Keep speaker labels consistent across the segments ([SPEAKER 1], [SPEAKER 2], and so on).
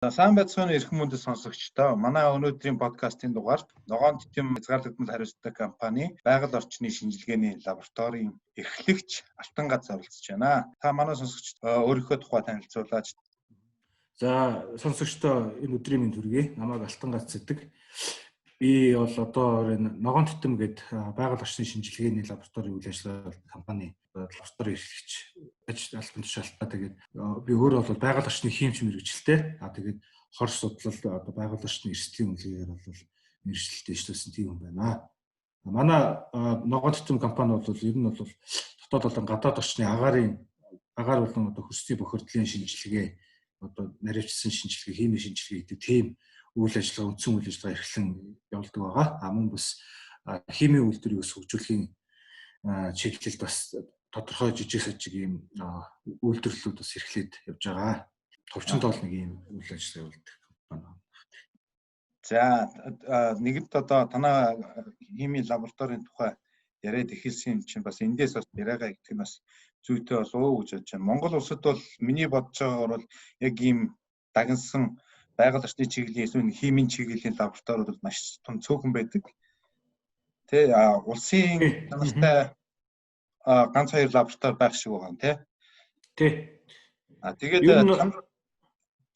[SPEAKER 1] Сайн байцгаана, эрхэм хүндэт сонсогчдоо. Манай өнөөдрийн подкастын дугаарт Ногоон титэм хязгаарлагдмал хариуцлагатай компани байгаль орчны шинжилгээний лабораторийн эрхлэгч Алтан Гац оролцож байна. Та манай сонсогчд өөрийнхөө тухай танилцуулаач.
[SPEAKER 2] За, сонсогчдоо энэ өдрийн мэнд хүргэе. Намайг Алтан Гац гэдэг. Би бол одоо энэ Ногоон титэм гээд байгаль орчны шинжилгээний лабораторийн үйл ажиллагаа компани лаборатори эрхлэгч ажил албан тушаалтаа. Тэгээд би өөрөө бол байгаль орчны хиймч мэргэжилтэй. Тэгээд хор судлал, одоо байгаль орчны эрсдлийн үнэлгээгээр бол мэргэжилтэд ажилласан тийм хүн байна. Манай Ногоон титэм компани бол ер нь бол дотоод болон гадаад орчны агаарын агаар болон одоо хөрсний бохирдлын шинжилгээ, одоо наривчсан шинжилгээ, химийн шинжилгээ гэдэг тийм үйл ажиллагаа, үндсэн үйл ажиллагаа эрхлэн явуулдаг байгаа. А мөн бас химийн үйлдвэрийг бас хөгжүүлэхийн чиглэлд бас тодорхой жижиг сажиг ийм үйлдвэрлэлүүд бас эрхлээд явж байгаа. Товчонд бол нэг ийм үйл ажиллагаа явуулдаг компани.
[SPEAKER 1] За, нэгэнт одоо танай химийн лабораторийн тухай яриад эхэлсэн юм чинь бас эндээс бас яриагаа гэдэг нь бас зүйтэй болов уу гэж бодож байна. Монгол улсад бол миний бодож байгаагаар бол яг ийм дагнсан байгаль орчны чиглэлийн эсвэл химийн чиглэлийн лабораториуд бол маш том цөөхөн байдаг. Тэ, улсын чанартай ганц хоёр лаборатори байх шиг байгаа юм, тий?
[SPEAKER 2] Тий.
[SPEAKER 1] Тэгээд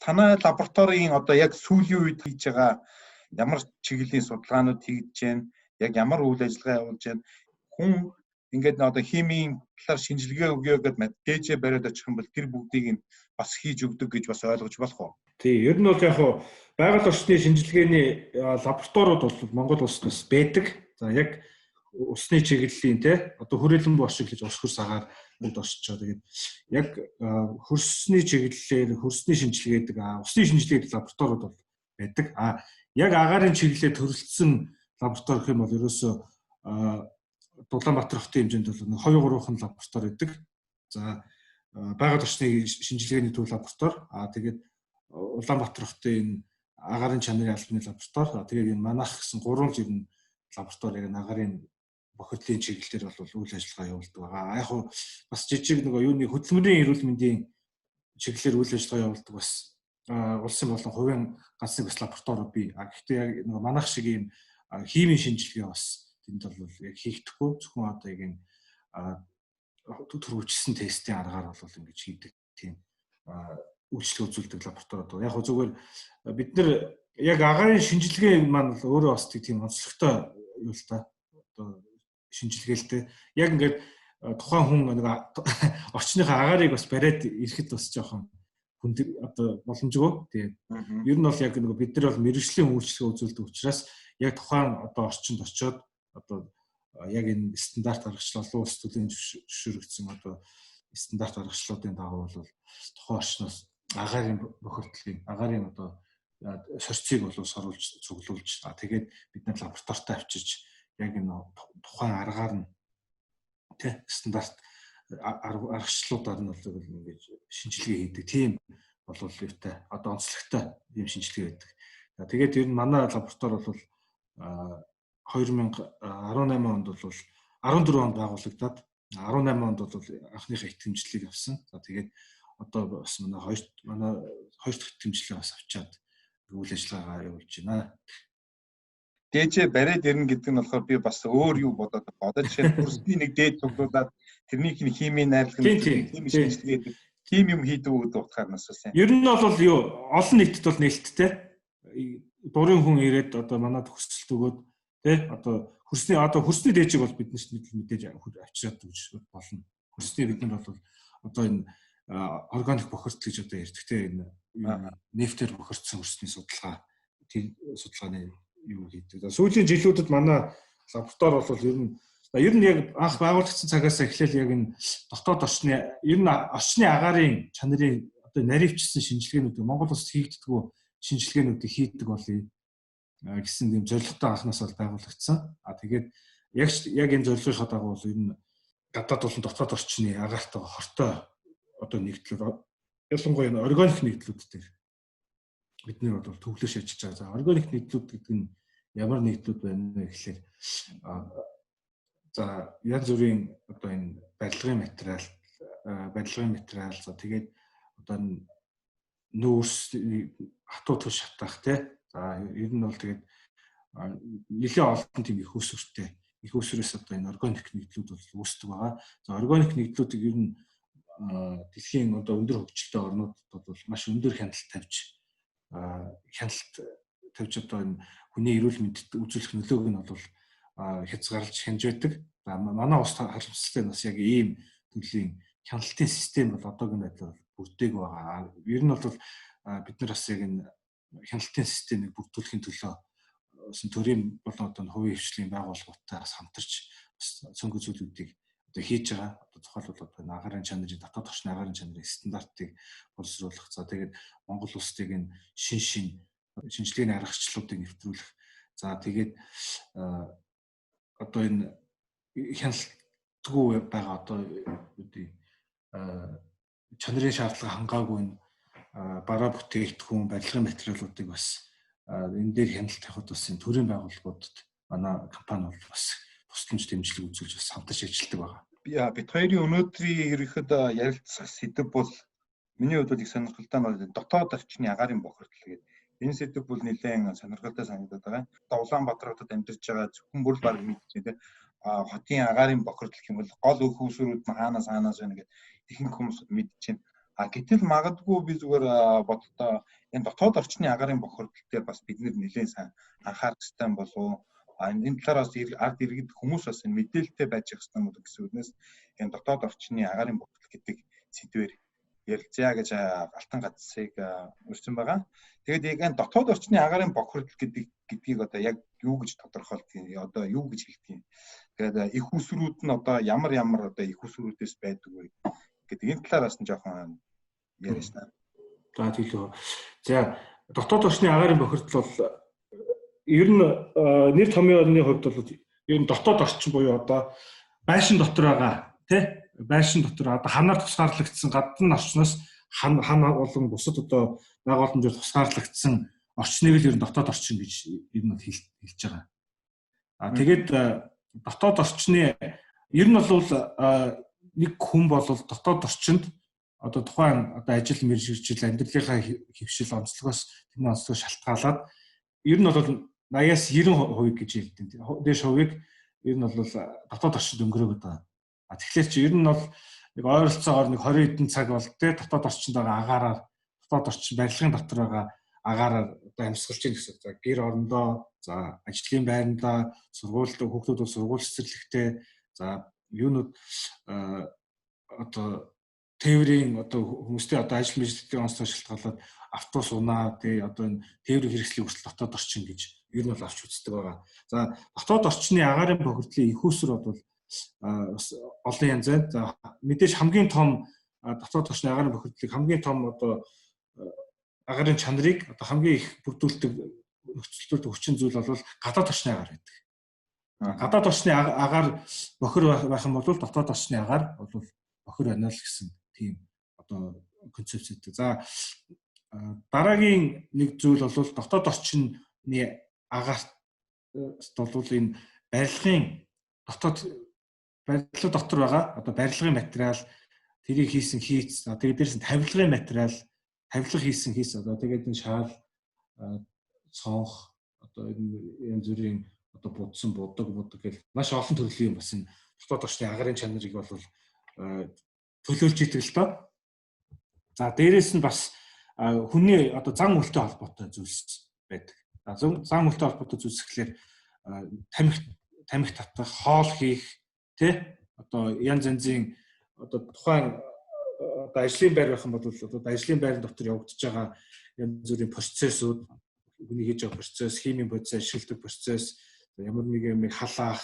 [SPEAKER 1] танай лабораторийн одоо яг сүүлийн үед хийж байгаа ямар чиглэлийн судалгаанууд хийж байна? Яг ямар үйл ажиллагаа явуулж байна? Хүн ингээд одоо химийн талаар шинжилгээ өгье гэдээ дээжээ бариад очих юм бол тэр бүгдийг нь бас хийж өгдөг гэж бас ойлгож болох уу?
[SPEAKER 2] Тий, ер нь бол яг хуу байгаль орчны шинжилгээний лабораториуд бол Монгол улсад бас байдаг. За, яг усны чиглэлийн, те, одоо хүрээлэн боо шиг гэж ус хөрс агаар бүгд орчиж байгаа. Тэгээд яг хөрсний чиглэлээр хөрсний шинжилгээ гэдэг, усны шинжилгээ гэдэг лабораториуд бол байдаг. А яг агаарын чиглэлээр төрөлцсөн лаборатори гэх юм бол ерөөсөө Улаанбаатар хотын хэмжээнд бол нэг 2 3хан лаборатори байдаг. За, байгаль орчны шинжилгээний төв лаборатори. А тэгээд Улаанбаатар хотын энэ агаарын чанарын албаны лаборатори. Тэгээд энэ манайх гэсэн гурван л ер нь лаборатори яг агаарын бохирдлын чиглэлээр бол үйл ажиллагаа явуулдаг байгаа. Яг хуу бас жижиг нөгөө юуны хөдөлмөрийн эрүүл мэндийн чиглэлээр үйл ажиллагаа явуулдаг бас улсын болон хувийн ганц нэг бас лабораториуд бий. А гэхдээ яг нөгөө манайх шиг ийм химийн шинжилгээ бас тэнд бол яг хийгдэхгүй. Зөвхөн одоо яг энэ төрөвчсөн тестийн аргаар бол ингэж хийдэг тийм үйлчлэг үзүүлдэг лабораториуд. Яг хөө зүгээр бид нар яг агаарын шинжилгээ маань бол өөрөө бас тийм онцлогтой юу л та, одоо шинжилгээтэй. Яг ингээд тухайн хүн нэг орчныхаа агаарыг бас бариад ирэхэд бас жоохон хүнд одоо боломжгүй. Тэгээд ер нь бол яг нэг бид нар бол мэргэжлийн үйлчлэгээ үзүүлдэг учраас яг тухайн одоо орчинд очиод одоо яг энэ стандарт аргачлал, олон улс төрийн зөвшөөрөгдсөн одоо стандарт аргачлалуудын дагуу бол тухайн орчноос агаарын бохирдлын, агаарын одоо сорьцыг бол соруулж цуглуулж, тэгээд бид нар лабораторитой авчирч яг энэ тухайн аргаар нь, тэ, стандарт аргачлалуудаар нь бол ингэж шинжилгээ хийдэг. Тийм бол юутай одоо онцлогтой ийм шинжилгээ байдаг. Тэгээд ер нь манай лаборатори бол 2018 онд бол 14 онд байгуулагдаад 18 онд бол анхныхаа итгэмжлэлийг авсан. За, тэгээд одоо бас манай хоёр дахь итгэмжлэлээ бас авчаад үйл ажиллагаагаа явуулж байна.
[SPEAKER 1] Дээжээ бариад ирнэ гэдэг нь болохоор би бас өөр юу бодоод байгаа. Одоо жишээ нь хөрсний нэг дээд цуглуулад тэрнийг нь химийн найрлага, химийн шинжилгээ гэдэг тийм юм хийдэг үү гэдэг утгаар нь асуусан.
[SPEAKER 2] Ер нь бол юу олон нийтэд бол нээлттэй. Дурын хүн ирээд одоо манай төгсөлт өгөөд, тий, одоо хөрсний дээжийг бол бид нарт мэдээж авчираад өгч болно. Хөрсний бид нар бол одоо энэ органик бохирдол гэж одоо ярьдаг, тий, энэ нефтээр бохирдсон хөрсний судалгаа, тэр судалгааны юу хийдэг. Сүүлийн жилүүдэд манай лаборатори бол ер нь яг анх байгуулагдсан цагаас эхлээл яг энэ дотоод орчны, ер нь орчны агаарын чанарын одоо наривчсан шинжилгээнүүд, Монгол улсад хийгддэггүй шинжилгээнүүдийг хийдэг болъё гэсэн тийм зорилготой анхнаас бол байгуулагдсан. А тэгээд яг энэ зорилгынхаа дагуу бол ер нь гадаад болон дотоод орчны агаартай хортой одоо нэгдлүүд, ялангуяа энэ органик нэгдлүүд дээр бид нэр бол төвлөрч ажиллаж байгаа. За, органик нэгдлүүд гэдэг нь ямар нэгдлүүд байна вэ гэхлээр, за, янз бүрийн одоо энэ барилгын материал, за тэгээд одоо Нүүрс хатуу түл шатаах тий. За ер нь бол тэгээд нэлээд олон тийм их үүсвэртэй их үүсвэрээс одоо энэ органик нэгдлүүд бол үүсдэг байгаа. За органик нэгдлүүдийг ер нь дэлхийн одоо өндөр хөгжилтэй орнуудад бол маш өндөр хяналт тавьж одоо энэ хүний эрүүл мэндэд үзүүлэх нөлөөг нь бол хязгаарлаж хянаж байдаг. За манай улс харамсалтай нь бас яг ийм төрлийн хяналтын систем бол одоогийн байдлаар бүрдээг байгаа. Ер нь бол бид нар бас яг энэ хяналтын системийг бүрдүүлэхийн төлөө төрийн болон одоо хувийн хвшлийн байгууллагуудтай бас хамтарч бас цөнгө зүйлүүдийг одоо хийж байгаа. Одоо тухайлбал одоо энэ агарын чанарын дотоод орчны агарын чанарын стандартыг боловсруулах. За тэгээд Монгол улсыг энэ шин шинжилгээний аргачлалуудыг нэвтрүүлэх. За тэгээд одоо энэ хяналтгүй байгаа одоо үүдий чанарын шаардлага хангаагүй энэ бараа бүтээгдэхүүн, барилгын материалуудыг бас энэ дээр хяналт тавихад бас энэ төрийн байгууллагуудад манай компани бол бас тусламж дэмжлэг үзүүлж бас хамтарч ажилладаг байгаа.
[SPEAKER 1] Бит хоёрын өнөөдрийн ерөнхийдөө ярилцах сэдэв бол миний хувьд бол их сонирхолтой нь дотоод орчны агаарын бохирдол гэдэг. Энэ сэдэв бол нэлээд сонирхолтой санагдаад байгаа. Одоо Улаанбаатар хотод амьдарч байгаа зөвхөн бүр л баг мэдчихэе те. Хотын агаарын бохирдол гэх юм бол гол өх үүсвэрүүд нь хаанаас байна гэдэг ихэнх хүмүүс мэдчихэв. А гэтэл магадгүй би зүгээр бодлоо энэ дотоод орчны агаарын бохирдол дээр бас бид нэлээд сайн анхаарах хэрэгтэй болов. Энэ талаар бас ард иргэд хүмүүс бас энэ мэдээлэлтэй байж явах хэрэгтэй болов гэсэн үгнээс энэ дотоод орчны агаарын бохирдол гэдэг сэдвээр ярилцъя гэж алтан гацсыг урьсан байгаа. Тэгээд яг энэ дотоод орчны агаарын бохирдол гэдгийг одоо яг юу гэж тодорхойлдог юм? Одоо юу гэж хэлдэг юм? Тэгээд их усрүүд нь одоо ямар одоо их усрүүдээс байдаг вэ гэдэг энэ талаар бас жоохон яриаш та.
[SPEAKER 2] За тэглээ. За дотоод орчны агаарын бохирдол бол ер нь нэр томьёоны хувьд бол ер нь дотоод орчин буюу одоо байшин дотор байгаа тий байшин дотор одоо ханаар тусгаарлагдсан гадна орчноос хан болон бусад одоо байгууламжаар тусгаарлагдсан орчныг л ер нь дотоод орчин гэж ер нь хэлж байгаа. А тэгээд дотоод орчны ер нь бол нэг хүн бол дотоод орчинд одоо тухайн одоо ажил мэргэжил амьдралынхаа хэвшил онцлогоос тэрний онцлогоос шалтгаалаад ер нь бол 80-аас 90% гэж хэлдэг. Дээш хувийг ер нь бол дотоод орчинд өнгөрөөгд байгаа. А тэгэхээр чи ер нь бол нэг ойролцоогоор нэг 20 хэдэн цаг бол тэ дотоод орчинд байгаа агаараар дотоод орчин барилгын дотор байгаа агаараар одоо амьсгалж гин гэсэн. За гэр орондоо, за ажлын байрандаа, сургуульд хүүхдүүд бол сургууль цэцэрлэгтээ, за юунууд одоо тээврийн одоо хүмүүстэй одоо ажил мэргэжлийн онцлог шалтгаалаад автобус унаа тий одоо энэ тээврийн хэрэгслийн хүртэл дотоод орчин гэж ер нь бол авч үздэг байгаа. За дотоод орчны агаарын бохирдлын их усэр бол бас олон янз байна. За мэдээж хамгийн том дотоод орчны агаарын бохирдлыг хамгийн том одоо агаарын чанарыг одоо хамгийн их бүрдүүлдэг нөхцөлтүүд хүчин зүйл бол гадаад орчны агаар байдаг. Гадаад орчны агаар бохир байх юм бол дотоод орчны агаар бол бохир байна л гэсэн тийм одоо концепцтэй. За дараагийн нэг зүйл бол дотоод орчны агаарт бол энэ барилгын дотоод барилга дотор байгаа одоо барилгын материал тэрийг хийсэн хийц, тэгээд дээрс нь тавилгын материал, тавилга хийсэн хийц, одоо тэгээд энэ шаал, цонх, одоо энэ янз бүрийн одоо будсан будаг гэл маш олон төрлийн бас энэ дотоод орчны агаарын чанарыг бол төлөөлж идэг л доо. За дээрээс нь бас хүний одоо зан үйлтэй холбоотой зүйлс байдаг. Зан үйлтэй холбоотой зүйлс гэхлээр тамхи татах, хоол хийх, тий? Одоо янз янзын одоо тухайн одоо ажлын байр байх юм бол одоо ажлын байран дотор явагдаж байгаа янз бүрийн процессууд, хүний хийж байгаа процесс, химийн процесс, ашигладаг процесс, ямар нэг юм халаах,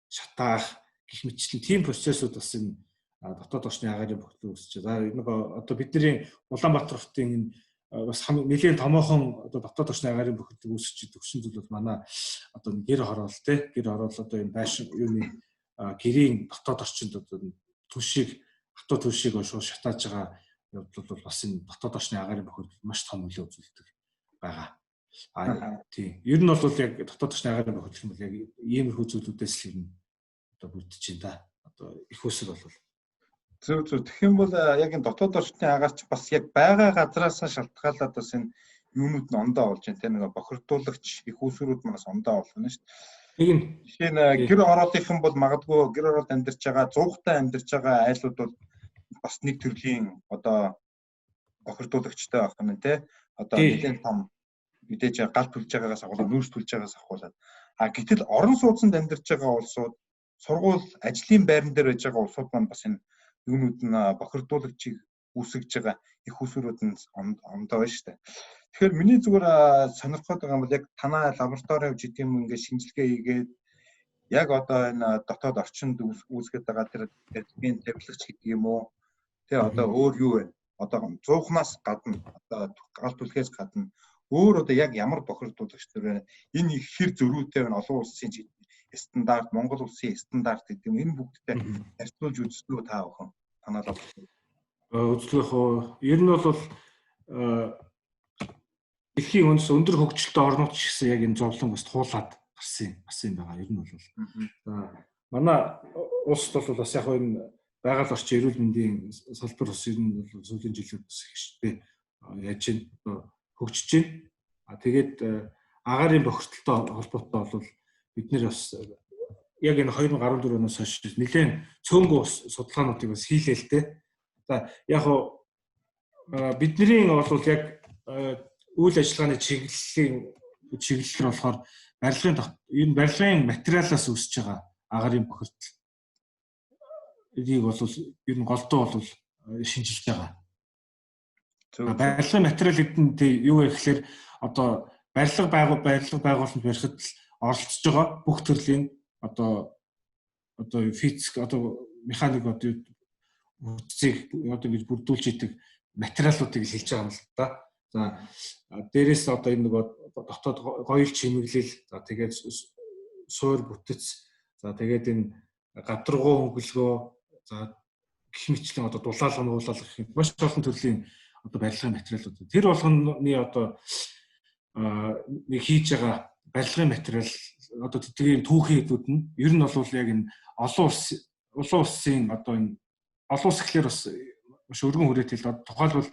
[SPEAKER 2] шатаах гэх мэтчлэн тийм процессууд бас энэ дотоод орчны агаарын бохирдол үүсэж байгаа. За нэг одоо бидний Улаанбаатар хотын энэ бас нэлийн томоохон одоо дотоод орчны агаарын бохирдлыг үүсгэж төгшин зүйл бол манай одоо гэр хороол те гэр хороол одоо энэ байшин юуны гэрийн дотоод орчинд одоо түлшийг хатуу түлшийг шууд шатааж байгаа явдал бол бас энэ дотоод орчны агаарын бохирдол маш том нөлөө үзүүлдэг байгаа. А тий. Ер нь бол яг дотоод орчны агаарын бохирдол юм бол яг иймэрхүү зүйлүүдээс л ер нь одоо бүрдэж байна да. Одоо их усэр бол.
[SPEAKER 1] Зөв зөв. Тэгэх юм бол яг энэ дотоод орчны агаарч бас яг байгаа газраас шалтгаалаад бас энэ юунууд нь ондоо болж байна те, нэг бохирдуулагч их үүсвэрүүд манаас ондоо болох нь шүү дээ.
[SPEAKER 2] Тэгин.
[SPEAKER 1] Жишээ нь гэр ороолынхан бол магадгүй гэр ороолд амьдарч байгаа, зуухтай амьдарч байгаа айлууд бол бас нэг төрлийн одоо бохирдуулагчтай байх нь те. Одоо нэлээд том мэдээж гал түлж байгаагаас агуулаад нүүрс түлж байгаагаас ахуулаад. А гэтэл орон сууцнд амьдарч байгаа улсууд, сургууль, ажлын байран дээр байж байгаа улсууд маань бас энэ юунууд нь бохирдуулагчийг үүсгэж байгаа их үүсвэрүүд нь ондоо байна шүү дээ. Тэгэхээр миний зүгээр сонирхоод байгаа юм бол яг танай лабораторийн хувьд гэдэг юм ингээд шинжилгээ хийгээд яг одоо энэ дотоод орчинд үүсгээд байгаа тэр барилгын тавилгач гэдэг юм уу? Тэ одоо өөр юу вэ? Одоо зуухнаас гадна, одоо гал түлхээс гадна өөр одоо яг ямар бохирдуулагч төр вэ? Энэ их хэр зөрүүтэй байна? Олон улсын стандарт, Монгол улсын стандарт гэдэг юм энэ бүгдтэй харьцуулж үзсэн үү та бүхэн? Танаа лаборатори.
[SPEAKER 2] Үзлэх үү. Ер нь бол дэлхийн үндэс өндөр хөгжилтэй орнууд ч гэсэн яг энэ зовлон бас туулаад гарсан юм байгаа. Ер нь бол. За манай улсд бол бас яг энэ байгаль орчин эрүүл мэндийн салбар бас ер нь бол сүүлийн жилүүд бас ихтэй яаж чинь хөгжиж байна. А тэгээд агаарын бохирдолтой холбоотой бол бид нэр бас яг энэ 2014 оноос хойш нэлээд цөөнгөө судалгаануудыг бас хийлээ л дээ. За яг бидний бол яг үйл ажиллагааны чиглэлийн чиглэл болохоор барилгын энэ барилгын материалаас үүсэж байгаа агаарын бохирдол энийг бол ер нь голдуу бол шинжилж байгаа. Барилгын материал гэдэг нь юу вэ гэхээр одоо барилга байгуулалт барихад оролцож байгаа бүх төрлийн одоо физик, одоо механик, одоо бүтцийг одоо ингэж бүрдүүлж идэг материалуудыг л хэлж байгаа юм л да. За дээрээс одоо энэ нөгөө дотоод гоёл чимэглэл, за тэгээд суур бүтэц, за тэгээд энэ гадаргуу хөнгөлгөө, за гэх мэтлэн одоо дулаалга нуулалга гэх юм маш олон төрлийн одоо барилгын материалууд. Тэр болгоны одоо нэг хийж байгаа барилгын материал одоо тэдгээр түүхийн хэдүүд нь ер нь бол яг энэ олон улсын одоо энэ олон улс гэхлээр бас маш өргөн хүрээтэй л тухайлбал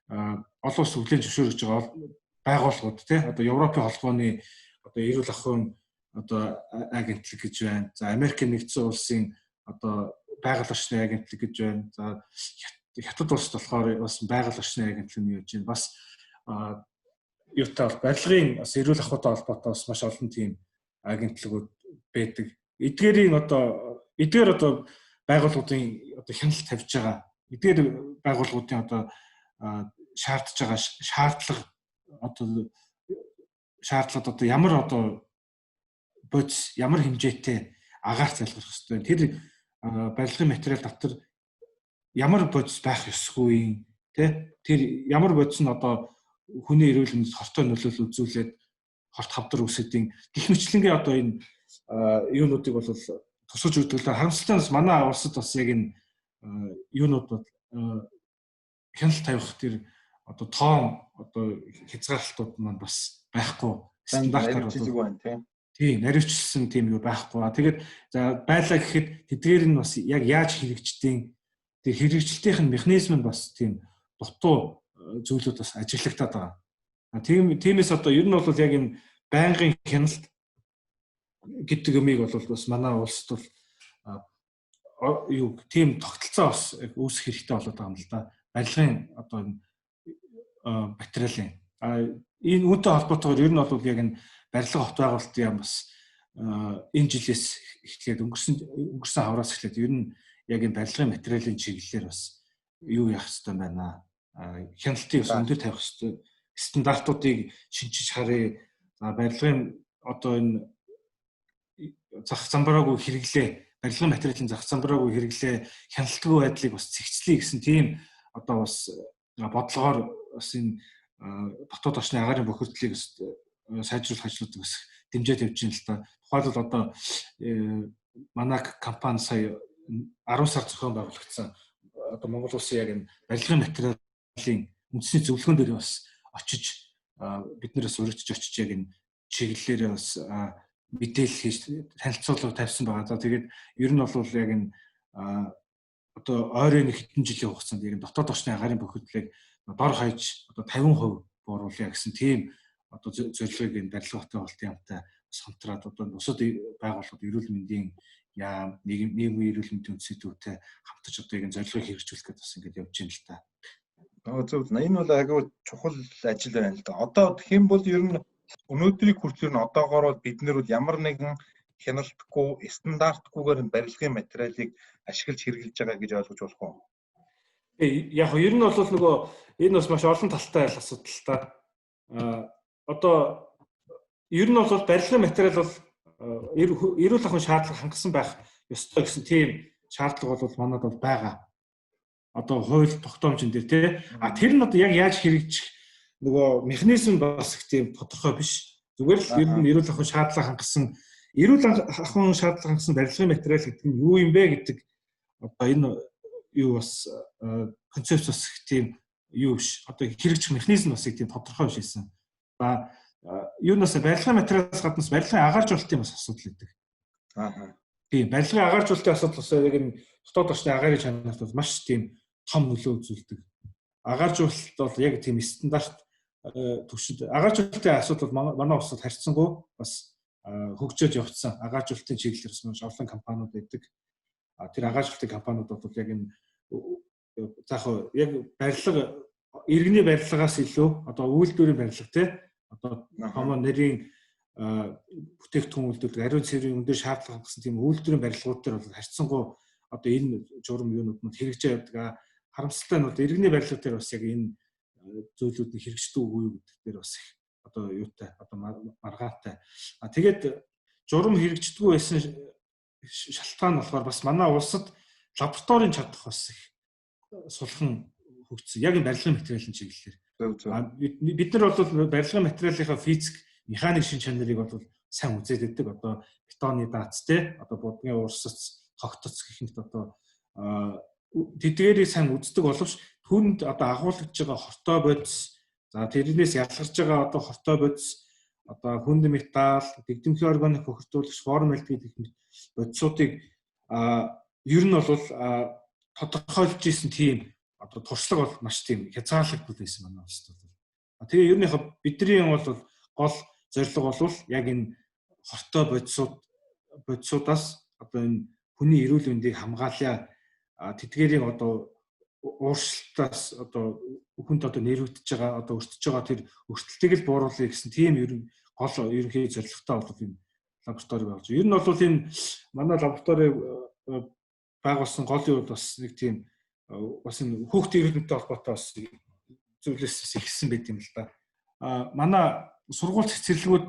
[SPEAKER 2] олон улс хүлээн зөвшөөрөж байгаа байгууллагууд тий одоо Европын холбооны одоо эрүүл ахуйн одоо агентлаг гэж байна. За Америкийн нэгдсэн улсын одоо байгаль орчны агентлаг гэж байна. За Хятад улсад болохоор бас байгаль орчны агентлаг нь яаж байна. Бас юутай бол барилгын бас эрүүл ахуйтай холбоотой бас маш олон тийм агентлагууд байдаг. Эдгээрийн одоо эдгээр одоо байгууллагуудын одоо хяналт тавьж байгаа. Эдгээр байгууллагуудын одоо шаардж байгаа шаардлага одоо шаардлагад одоо ямар одоо бодис ямар хэмжээтэй агаар залгах ёстой. Тэр барилгын материал дотор ямар бодис байх ёсгүй юм тэ? Тэр ямар бодис нь одоо хүний эрүүл мэндэд хортой нөлөөлөл үзүүлээд хорт хавдар үүсгэдэг гэх мэтлэнгээ одоо энэ юунуудыг бол тусгаж өгдөг л харамсалтай нь манай улсад бас яг энэ юунууд бол хяналт тавих тэр одоо тоон одоо хязгаарлалтууд маань бас байхгүй
[SPEAKER 1] стандартаар бол байна тийм.
[SPEAKER 2] Тийм, наривчлсан тийм юу байхгүй. Тэгээд за байлаа гэхэд тэдгээр нь бас яг яаж хэрэгждэг тэр хэрэгжилтийн нь механизм нь бас тийм дутуу зүйлүүд бас ажиглагдаад байгаа. Тиймээс одоо ер нь бол яг энэ байнгын хяналт гэдэг юмыг бол бас манай улсад бол юу тийм тогтолцоо бас үүсэх хэрэгтэй болоод байгаа юм л да. Барилгын одоо энэ материалын энэ үүнтэй холбоотойгоор ер нь бол яг энэ барилга хот байгуулалтын яам бас энэ жилээс эхлээд өнгөрсөн хавраас эхлээд ер нь яг энэ барилгын материалын чиглэлээр бас юу яах хэрэгтэй байна. Хяналтыг бас өндөр тавих хэрэгтэй. Стандартуудыг шинчиж харъя. За барилгын одоо энэ зах замбраагүй хэрэглээ, барилгын материалын зах замбраагүй хэрэглээ, хяналтгүй байдлыг бас зэгцлэе гэсэн тийм одоо бас бодлогоор бас энэ дотоод орчны агаарын бохирдлыг бас сайжруулах ажлуудыг бас дэмжиж явж байна л та. Тухайлбал одоо манай компани сая 10 сар зохион байгуулагдсан одоо Монгол улсын яг энэ барилгын материалын үндэсний зөвлөгөөн дээр бас очиж бид нэр бас уригдж очиж яг энэ чиглэлээрээ бас мэдээлэл хийж танилцуулга тавьсан байгаа. За тэгээд ер нь бол яг энэ одоо ойрын хэдэн жилийн хугацаанд яг дотоод орчны агаарын бохирдлыг дор хаяж одоо 50% бууруулъя гэсэн тийм одоо зорилгыг энэ барилга хотын болтын яамтай бас хамтраад одоо бусад байгууллагууд, эрүүл мэндийн яам, нийгмийн эрүүл мэндийн үндэсний төвтэй хамтарч одоо яг энэ зорилгыг хэрэгжүүлэх гэж бас ингэж явж байна л та.
[SPEAKER 1] Зөв. Энэ бол агай чухал ажил байна л да. Одоо тэгэх юм бол ер нь өнөөдрийг хүртэл ер нь одоогоор бол бид нар бол ямар нэгэн хяналтгүй, стандартгүйгээр барилгын материалыг ашиглаж хэрэглэж байгаа гэж ойлгож болох уу?
[SPEAKER 2] Яг нь ер нь бол нөгөө энэ бас маш олон талтай асуудал л та. Одоо ер нь бол барилгын материал бол эрүүл ахуйн шаардлага хангасан байх ёстой гэсэн тийм шаардлага бол манад бол байгаа. Одоо хууль тогтоомжн дээр тий. А тэр нь одоо яг яаж хэрэгжих нөгөө механизм бас их тийм тодорхой биш. Зүгээр л ер нь эрүүл ахуйн шаардлага хангасан эрүүл ахуйн шаардлага хангасан барилгын материал гэдэг нь юу юм бэ гэдэг одоо энэ юу бас концепц бас их тийм юу биш. Одоо хэрэгжих механизм бас их тийм тодорхой биш байсан. Ба юунаас барилгын материалаас гаднаас барилгын агааржуулалтын бас асуудал өгдөг.
[SPEAKER 1] Аа.
[SPEAKER 2] Тийм, барилгын агааржуулалтын асуудал бас яг энэ дотоод орчны агаарын чанарт бол маш тийм том нөлөө үзүүлдэг. Агааржуулалт бол яг тийм стандарт төвшөнд агааржуулалтын асуудал бол манай улсад харьцангуй бас хөгжөөд явцсан. Агааржуулалтын чиглэлээр бас маш олон компаниуд байдаг. Тэр агааржуулалтын компаниуд бол яг энэ за яг барилга иргэний барилгаас илүү одоо үйлдвэрийн барилга тий одоо томоо нэрийн бүтээгдэхүүн үйлдвэрлэх ариун цэврийн өндөр шаардлага хангасан тийм үйлдвэрийн барилгууд дээр бол харьцангуй одоо энэ журам юунууд нь хэрэгжээ явдаг. Харамсалтай нь бол иргэний барилга дээр бас яг энэ зүйлүүд нь хэрэгждэг үгүй юу гэдэг дээр бас их одоо юутай одоо маргаатай. А тэгээд журам хэрэгждэггүй байсан шалтгаан нь болохоор бас манай улсад лабораторийн чадах бас их сулхан хөгжсөн. Яг энэ барилгын материалын чиглэлээр. Бид нар бол барилгын материалынхаа физик, механик шин чанарыг бол сайн үзээд байдаг. Одоо бетоны дац те, одоо будгийн урсац, тогтоц гэх мэт одоо тэдгээрийг сайн үздэг боловч түүнд одоо агуулгаж байгаа хортой бодис, за тэрнээс ялгарч байгаа одоо хортой бодис, одоо хүнд металл, дэгдэмхий органик бохирдуулагч, формальдегид гэх мэт бодисуудыг ер нь бол тодорхойлж исэн тийм одоо туршлага бол маш тийм хязгаарлагдмал байсан манай улсад бол. Тэгээ ер нь яг бидний бол гол зорилго бол яг энэ хортой бодисуудаас одоо энэ хүний эрүүл мэндийг хамгаалъя, тэдгээрийг одоо ууршилтаас одоо хүнд одоо нэрвэгдэж байгаа одоо өртөж байгаа тэр өртөлтийг л бууруулъя гэсэн тийм ер нь гол ерөнхий зорилготой бол энэ лабораторийг байгуулж. Ер нь бол энэ манай лабораторийг байгуулсан гол юу бас нэг тийм бас энэ хүүхдийн эрүүл мэндтэй холбоотой бас зүйлээс бас ихсэн байт юм л да. А манай сургууль цэцэрлэгүүд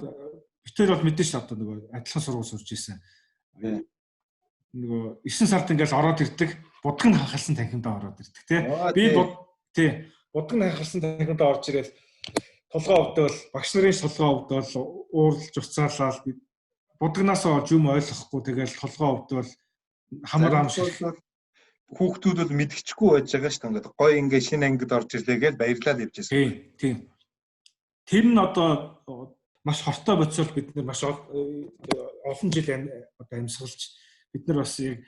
[SPEAKER 2] битээр бол мэдэн ш одоо нөгөө адилхан сургууль сурж исэн. Нөгөө 9 сард ингээл ороод ирдэг, будаг нь хахалсан танхимдаа ороод ирдэг тий. Би тий будаг нь хахалсан танхимдаа орж ирээл толгой өвдөөл, багш нарын толгой өвдөөл, уурлж уцаалал будагнаас олж юм ойлгохгүй тэгэл толгой өвдөөл хамар ам шиг
[SPEAKER 1] хүүхдүүд бол мэдчихгүй байж байгаа шүү дээ. Ингээд гой ингээд шинэ ангид орж ирлээ гэж баярлал явж байсан.
[SPEAKER 2] Тийм, тийм. Тэр нь одоо маш хортой бодисол бид нар маш олон жил одоо амьсгалж бид нар бас яг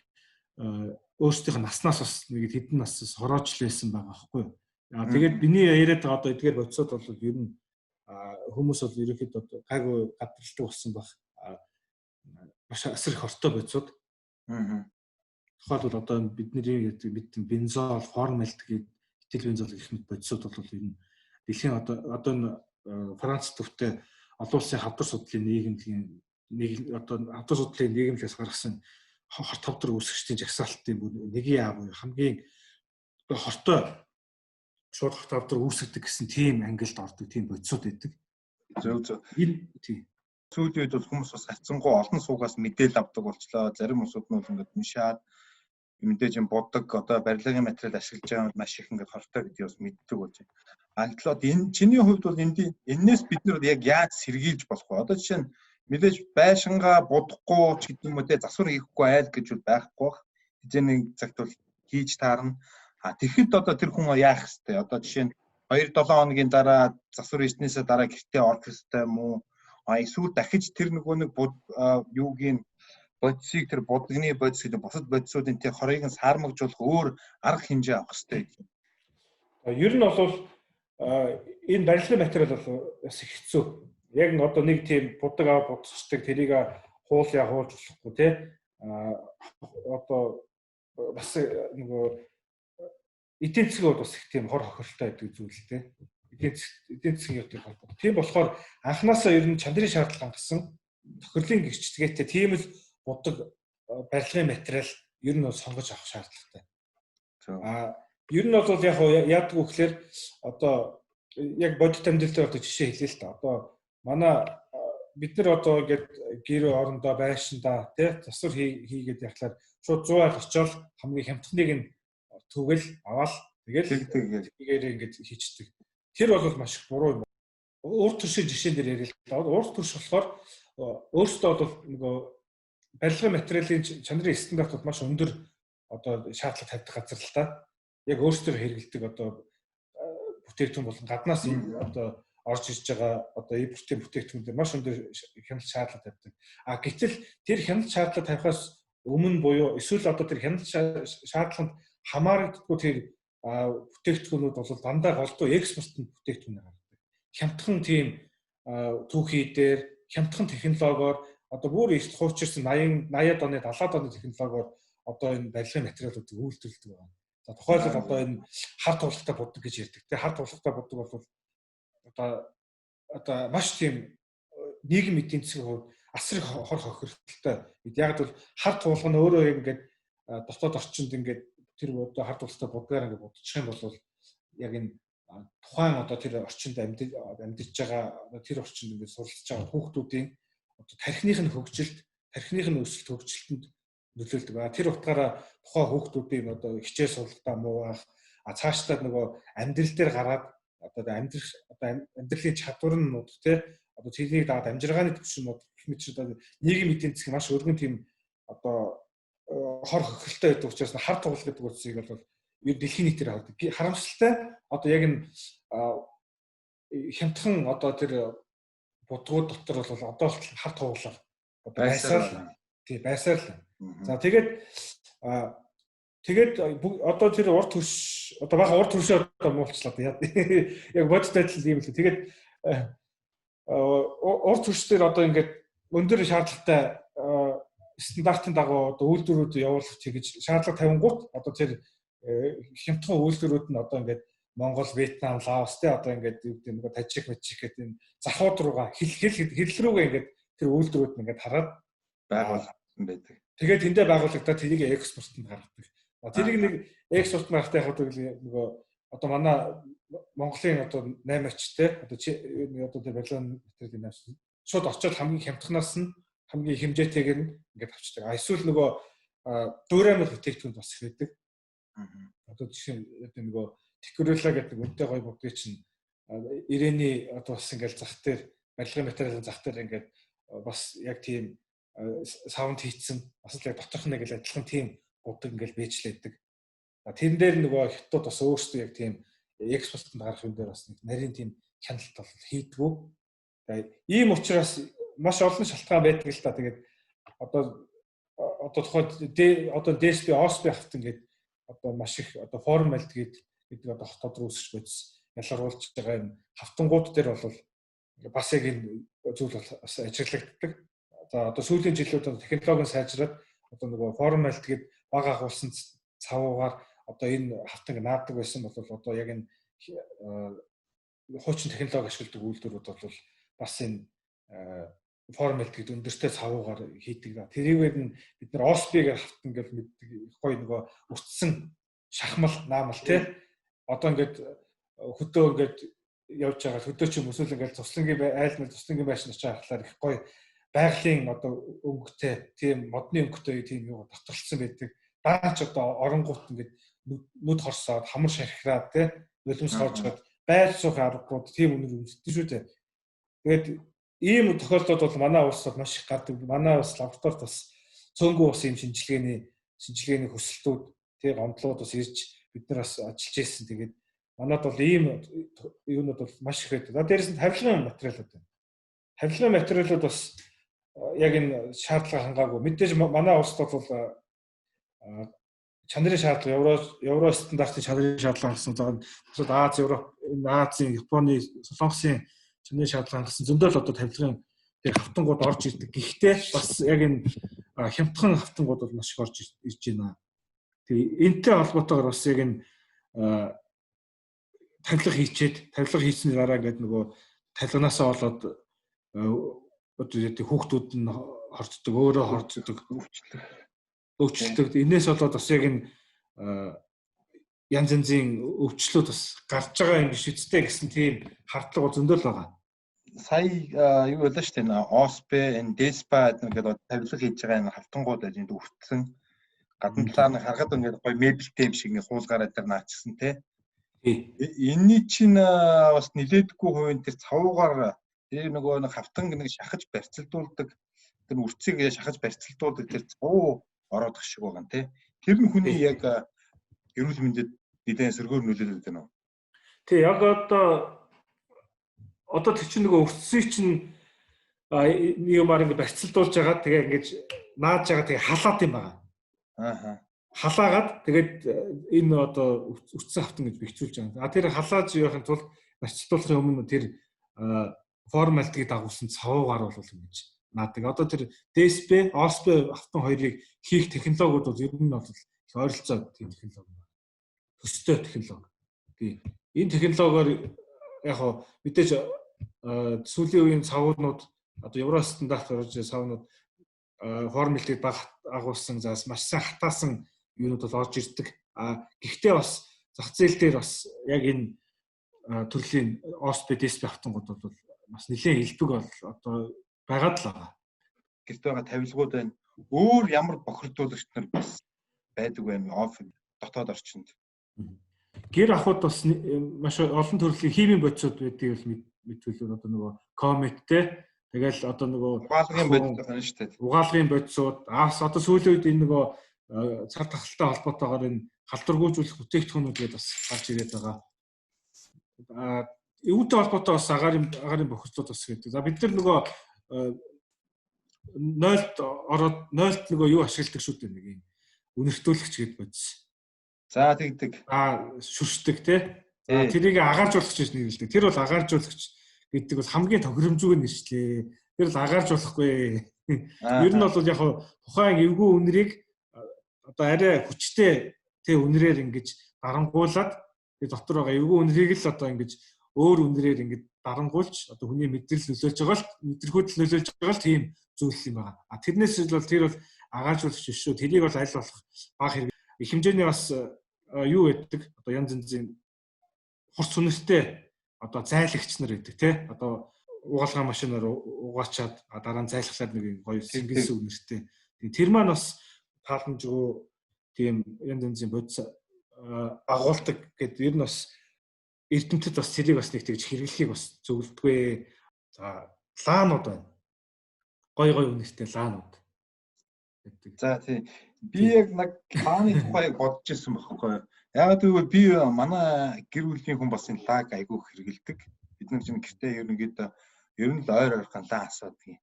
[SPEAKER 2] өөрсдийнх нь наснаас бас нэг хэдэн наснаас хороож лээсэн байгаа байхгүй юу. Тэгээд миний яриад байгаа одоо эдгээр бодисод бол ер нь хүмүүс бол ерөнхийдөө одоо гайгүй гадралдаг болсон байх. Маш асар их хортой бодисод.
[SPEAKER 1] Аа.
[SPEAKER 2] Тухайлбал одоо бидний бид бензол, формальдегид, этил бензол гэх мэт бодисууд бол ер нь дэлхийн одоо энэ Франц төвтэй олон улсын хавдар судлалын нийгэмлэгийн нэг одоо хавдар судлалын нийгэмлээс гаргасан хорт хавдар үүсгэгчдийн жагсаалтын бүр нэгэн яа буюу хамгийн хортой шууд хорт хавдар үүсгдэг гэсэн тийм ангилд ордог тийм бодисууд байдаг.
[SPEAKER 1] Зөв зөв.
[SPEAKER 2] Энэ тийм.
[SPEAKER 1] Сүүлийн үед бол хүмүүс бас хацсангуй олон суугаас мэдээлэл авдаг болчлоо. Зарим улсууд нь бол ингээд уншаад мэдээж юм будаг одоо барилгын материал ашиглаж байгаа нь маш их ингээд хортой гэдгийг бас мэддэг болж байна. А гэтэл одоо энэ чиний хувьд бол энээс бид нар яг яаж сэргийлж болох вэ? Одоо жишээ нь мэдээж байшингаа будахгүй ч гэдэг юм уу те засвар хийхгүй айл гэж бол байхгүй бах. Хизээ нэг цагт бол хийж таарна. А тэгэхэд одоо тэр хүн яах хэвтэй? Одоо жишээ нь 2-7 хоногийн дараа засвар хийснээсээ дараа гэртээ орох хэвтэй юм уу? А эсвэл дахиж тэр нөгөө нэг юугийн Бодисыг, тэр будагны бодис гэдэг бусад бодисуудын тий хорыг нь саармагжуулах өөр арга хэмжээ авах хэрэгтэй гэдэг.
[SPEAKER 2] Ер нь бол энэ барилгын материал бол бас их хэцүү. Яг нь одоо нэг тийм будаг аваад будчихдаг, тэрийг хууль хуулж болохгүй тий. Одоо бас нөгөө эдийн засгийн хувьд бас их тийм хор хохиролтой байдаг зүйл л тий. Эдийн засгийн хувьд холбоотой. Тийм болохоор анханасаа ер нь чанарын шаардлага хангасан, тохирлын гэрчилгээтэй тийм л будаг барилгын материал ер нь сонгож авах шаардлагатай. Ер нь бол яг яадаг вэ гэхээр одоо яг бодит амьдрал дээр одоо жишээ хэлье л та. Одоо манай бид нар одоо ингээд гэр орондоо, байшиндаа тий засвар хийгээд явхлаар шууд 100 айл очиод хамгийн хямдхныг нь түгэл аваад тэгэл тэгээр ингээд хийчдэг. Тэр бол маш их буруу юм. Урд төршийн жишээн дээр яриа л да. Урд төрш болохоор өөрөөсөө бол нөгөө барилгын материалын чанарын стандарт бол маш өндөр одоо шаардлага тавьдаг газар л та. Яг өөрсдөө хэрэглэдэг одоо бүтээгдэхүүн болон гаднаас одоо орж ирж байгаа одоо импортын бүтээгдэхүүн дээр маш өндөр хяналт шаардлага тавьдаг. А гэтэл тэр хяналт шаардлага тавихаас өмнө буюу эсвэл одоо тэр хяналт шаардлаганд хамаарагддаггүй тэр бүтээгдэхүүнүүд бол дандаа голдуу экспортын бүтээгдэхүүнээр гаргадаг. Хямдхан тийм түүхий дээр, хямдхан технологиор, одоо бүр их хуучирсан 80 80-ад оны, 70-ад оны технологиор одоо энэ барилгын материалуудыг үйлдвэрлэдэг байна. За, тухайлбал одоо энэ хар тулгатай будаг гэж ярьдаг. Тэгээ хар тулгатай будаг бол одоо маш тийм нийгэм эдийн засгийн хувьд асар их хор хохиролтой. Яг бол хар тулга нь өөрөө ингээд дотоод орчинд ингээд тэр одоо хар тулгатай будгаар ингээд будчих юм бол яг энэ тухайн одоо тэр орчинд амьдарч байгаа, тэр орчинд ингээд суралцж байгаа хүүхдүүдийн одоо тархиных нь хөгжилт, тархиных нь өсөлт, хөгжилтөнд нөлөөлдөг. А тэр утгаараа тухайн хүүхдүүдийн одоо хичээл сургалтаа муу байх, а цаашдаа нөгөө амьдрал дээр гараад одоо амьдрах, одоо амьдралын чадвар нь муудах тий, одоо тэрнийг дагаад амжиргааны түвшин муудах гэх мэт одоо нийгэм эдийн засгийн маш өргөн тийм одоо хор хохиролтой байдаг учраас хар тугал гэдэг үгсийг бол ер дэлхийн нийтээр авдаг. Харамсалтай, одоо яг энэ хямдхан одоо тэр будгууд дотор бол одоо л хар туглаар одоо байсаар л тий байсаар л. За, тэгээд одоо тэр урд төрш одоо бага урд төршөө одоо муулчлаа. Яг бодит байдал ийм л. Тэгээд урд төрш дээр одоо ингээд өндөр шаардлагатай стандартын дагуу одоо үйлдвэрүүд явуулах тэгж шаардлага тавингуут одоо тэр хямдхан үйлдвэрүүд нь одоо ингээд Монгол, Вьетнам, Лаос те одоо ингээд юу гэдэг нэг Тажик, Мажик гэдэг энэ захууд руугаа, хил хил хил рүүгээ ингээд тэр үйлдвэрүүд нь ингээд хараад
[SPEAKER 1] байгуулсан байдаг.
[SPEAKER 2] Тэгээд тэндээ байгуулагдаад тэрийг экспортод гаргадаг. Тэрийг нэг экспорт гаргахтай яг нөгөө одоо манай Монголын одоо 8 очтой одоо одоо тэр барилгын материалын 8 шууд очиод хамгийн хямдханаас нь, хамгийн хэмжээтэйгээр нь ингээд авчдаг. А эсвэл нөгөө дуураймал бүтээгдэхүүн бас их байдаг. Одоо жишээ нь одоо нөгөө Текрюла гэдэг үнэтэй гоё будгийг чинь Ирэний одоо бас ингээд зах дээр, барилгын материалын зах дээр ингээд бас яг тийм савнд хийцэн, бас л яг доторх нэг л адилхан тийм будаг ингээд бэжлээдэг. Тэрэн дээр нөгөө хятад бас өөрсдөө яг тийм экспортод гарах юм дээр бас нэг нарийн тийм хяналт бол хийдгүү. Ийм учраас маш олон шалтгаан байдаг л та. Тэгээд одоо тухайд одоо DSP, OSP хавт ингээд одоо маш их одоо формалд гэдэг одоо хотод руу өсөж бодис ялгаруулж байгаа энэ хавтангууд дээр бол бас яг энэ зүйл бол бас ажиглагддаг. За, одоо сүүлийн жилүүд технологи нь сайжраад одоо нөгөө формалд гээд бага агуулсан цавуугаар одоо энэ хавтанг наадаг байсан бол одоо яг энэ хуучин технологи ашигладаг үйлдвэрүүд бол бас энэ формалд гээд өндөртэй цавуугаар хийдэг. Тэрийгээр нь бид нар OSP-гээр хавтан гэж мэддэг, их гоё нөгөө өртсөн шахмал наамал тий. Одоо ингээд хөдөө ингээд явж байгаа хөдөө ч юм эсвэл ингээд цуслангийн айлмал, цуслангийн байшин очиж харахлаар их гоё байгалийн одоо өнгөтэй, тийм модны өнгөтэй тийм юу доторлцсон байдаг. Даач одоо оронгууд ингээд нүд хорсоод, хамар шархираад тий нулимс хоожгаад байр суух аргагүй тийм үнэр өмсдөг шүү дээ. Тэгээд ийм тохиолдлууд бол манай улсад маш их гардаг. Манай улс лабораторид бас цөөнгөө бас ийм шинжилгээний хүсэлтүүд тий гомдлууд бас ирж бид нар бас ажиллаж ирсэн. Тэгээд манад бол ийм юунууд бол маш их байдаг. За, дээрээс нь тавилгын материалууд байна. Тавилгын материалууд бас яг энэ шаардлага хангаагүй. Мэдээж манай улсад бол чанарын шаардлага евро стандартын чанарын шаардлага хангасан. За бусад Аз, Европ, энэ Азийн, Японы, Солонгосын чанарын шаардлага хангасан зөндөл одоо тавилгын тэр хавтангууд орж ирдэг. Гэхдээ бас яг энэ хямдхан хавтангууд бол маш их орж ирж байна. Тэгээ энэтэй холбоотойгоор бас яг энэ тавилга хийчээд, тавилга хийсний дараа ингээд нөгөө тавилганаасаа болоод одоо яг хүүхдүүд нь хорддог, өөрөө хорддог, өвчлөлт. Энээс болоод бас яг энэ янз янзын өвчлүүд бас гарч байгаа юм биш үсттэй гэсэн тийм хардлага зөндөл байгаа.
[SPEAKER 1] Сая юу байлаа шүү дээ, энэ ОСП, энэ ДЭСПА гэдэг тавилга хийж байгаа энэ хавтангууд байж энд өртсөн. Гадна талаар нь харахад ингээд гоё мебелтэй юм шиг ингээд хуулгаараа дээр наачсан те. Энийний чинь бас нилээдэггүй хувийн тэр цавуугаар тэр нөгөө нэг хавтанг нэг шахаж барьцалдуулдаг, тэр үрцгийг шахаж барьцалдуулдаг тэр цавуу ороодох шиг байгаа юм те. Тэр нь хүний яг эрүүл мэндэд нэлээд сөргөөр нөлөөлөд байна уу?
[SPEAKER 2] Тий, яг одоо тэр чинь нөгөө өртсийг чинь нэг юмар ингээд барьцалдуулж байгаа, тэгээ ингээд нааж байгаа, тэгээ халаад юм байгаа. Халаагаад тэгээд энэ одоо өртсөн хавтан гэж бэхжүүлж байгаа. А тэр халааж явахын тулд барьцалдуулахын өмнө тэр формалдгийг дагуулсан цавуугаар бол ингэж наадаг. Одоо тэр ДСП, ОСП хавтан хоёрыг хийх технологиуд бол ер нь бол их ойролцоо тийм технологи байна. Төстэй технологи. Тий. Энэ технологиор яг хоо мэдээж сүүлийн үеийн цавуунууд одоо евро стандарт орж цавуунууд формалдгийг баг агуулсан, заас маш сайн хатаасан юунууд бол орж ирдэг. А гэхдээ бас зах зээл дээр бас яг энэ төрлийн ОСП, ДСП хавтангууд бол бас нэлээд элбэг бол одоо байгаад л байгаа.
[SPEAKER 1] Гэрт байгаа тавилгууд байна. Өөр ямар бохирдуулагч нар бас байдаг вэ? Оф дотоод орчинд.
[SPEAKER 2] Гэр ахуйд бас маш олон төрлийн химийн бодисууд байдгийг бол мэдвэл одоо нөгөө комет те. Тэгэл одоо нөгөө
[SPEAKER 1] угаалгын бодис байна шүү дээ.
[SPEAKER 2] Угаалгын бодисууд аас одоо сүүлийн үед энэ нөгөө цар тахалтай холбоотойгоор энэ халдваргүйжүүлэх бүтээгдэхүүнүүд гээд бас гарч ирээд байгаа. А үүнтэй холбоотой бас агарын бохирдлууд бас гэдэг. За бид нар нөгөө 0-д ороод 0-д нөгөө юу ашигладаг шүү дээ, нэг юм үнэртүүлэгч гээд бодис.
[SPEAKER 1] За тэгдэг.
[SPEAKER 2] А шүршдэг те. За тэрийг агааржуулагч гэж нэрлэдэг. Тэр бол агааржуулагч гэдэг бол хамгийн тохиромжгүй нэршлээ. Тэр бол агааржуулахгүй. Ер нь бол яг тухайн эвгүй үнэрийг одоо арай хүчтэй тэ үнэрээр ингэж дарангуулад тэр дотор байгаа эвгүй үнэрийг л одоо ингэж өөр үнэрээр ингэж дарангуулж одоо хүний мэдрэл нөлөөлж байгаа л мэдрэхүйд нөлөөлж байгаа л тийм зүйл юм байна. А тэрнээс бол тэр бол агааржуулагч биш шүү. Тэрийг бол аль болох бага хэрэг их хэмжээний бас юу байдаг одоо янз янзын хурц үнэртэй одоо зайлагч нар байдаг тий. Одоо угаалгын машинаар угаачаад дараа нь зайлхлаад нэг гоё сэнгэлсэн үнэртэй. Тэр маань бас тааламжгүй тийм янз янзын бодис агуулдаг гэдэг ер нь бас эрдэмтэд бас тэрийг бас нэг тэгж хэрэглэхийг бас зөвлөдгүй. За лаанууд байна. Гой гой үнэртэй лаанууд
[SPEAKER 1] гэдэг. За тий. Би яг нэг лааны тухайг бодож ирсэн байхгүй юу? Яагаад гэвэл би манай гэр бүлийн хүн бас энэ лаг айгүй хэрэгэлдэг. Бид нар чинь гэртээ ерөнхийдөө ер нь л ойр ойрхон лаа асаадаг юм.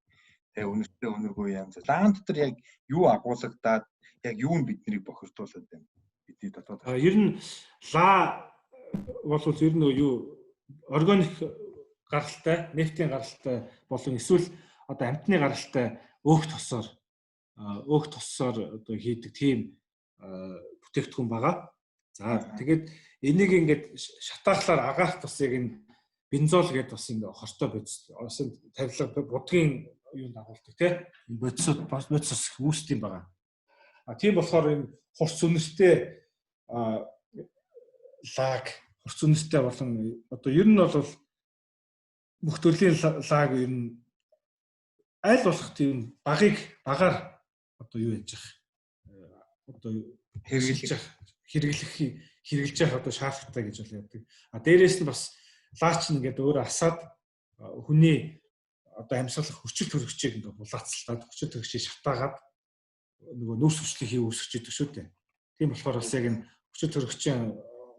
[SPEAKER 1] Тэгээ үнэртэй үнэргүй янз. Лаан дотор яг юу агуулгадаад яг юу нь биднийг бохирдуулаад байна? Бидний дотоод.
[SPEAKER 2] Ер нь лаа бол ер нь юу органик гаралтай, нефтийн гаралтай болон эсвэл одоо амьтны гаралтай өөх тосоор одоо хийдэг тийм бүтээгдэхүүн байгаа. За тэгээд энийг ингээд шатаахлаар агаарт бас яг энэ бензол гэдэг бас энэ хортой бодис бас тавилга будгийн юунд агуулдаг тий. Энэ бодисууд бас бодис бас үүсдэг юм байгаа. А тийм болохоор энэ хурц үнэртэй лаг хурц үнэртэй болон одоо ер нь бол бүх төрлийн лаг ер нь аль болох тийм багыг багаар одоо юу яаж яах одоо хэрэглэж явах одоо шаардлагатай гэж бол яддаг. А дээрээс нь бас лаач нь ингээд өөрөө асаад хүний одоо амьсгалах хүчил төрөгчийг ингээд булаацалтаад хүчил төрөгчийг шатаагаад нөгөө нүүрс хүчлийг үүсгэж идэг шүү дээ. Тийм болохоор бас яг энэ хүчил төрөгчийн